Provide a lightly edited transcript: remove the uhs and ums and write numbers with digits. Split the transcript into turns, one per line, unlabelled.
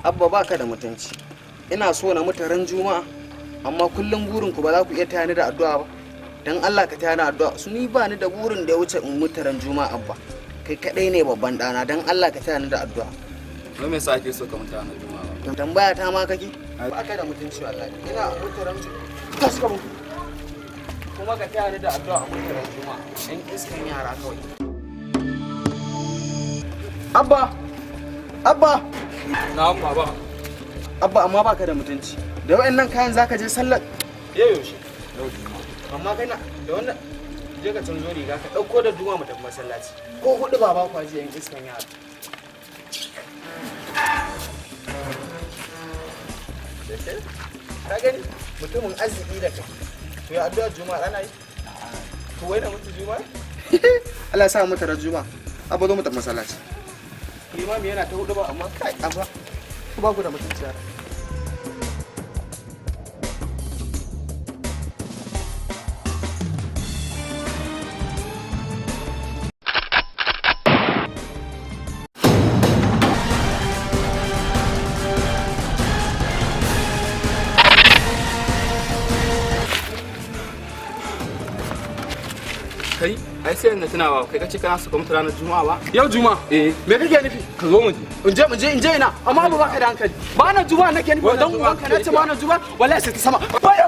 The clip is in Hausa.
Abba, baka da mutunci. Ina so na mutu ran Juma'a, amma kullum burin ku ba za ku iya taya ni da addu'a ba. Dan Allah ka taya ni addu'a. Su ni ba ni da burin da ya wuce in mutu ran Juma'a, Abba. Kai kadai ne babban dana, dan Allah ka taya ni da addu'a.
Wai me yasa ake so ka mutu ranar Juma'a ba?
Tambaya ta ma kake? Baka da mutunci wallahi. Ina mutu ran Juma'a. Tashi ka mutu. Kuma ka taya ni da addu'a a mutu ran Juma'a. Ɗan iskan yara kawai. Abba! Abba!
Na'am, baba.
Abba, amma baka da mutunci. Da wayannan kayan zaka je sallar
Yau yaushe? Yau Juma'a.
Amma kai na da wannan, je ka canzo riga, ka dauko da duma mu tafi masallaci. Ko hudu baba kwaji, yan iskan yara. Ka gani, mutumin arziki da kai. To, ya addu'a Juma'a ana yi? To, wai da mutu Juma'a? Allah ya sa mu tara Juma'a. Abba, zo mu tafi masallaci. Limami yana ta hudu ba, amma kai abba, ku ba ku da mutunci yara.
Kai, ai sai na tuna ba kai kace kana so ka mutu ranar Juma'a ba?
Yau Juma'a?
Eh.
Me kake nufi?
Ka zo mu je.
In je, mu je, in je ina? Amma ba baka da hankali. Ba na Juma'a nake nufi.
Wannan
Dan
Juma'a
uwanka na ce ba na Juma'a, wallahi sai ta sama. Bayo.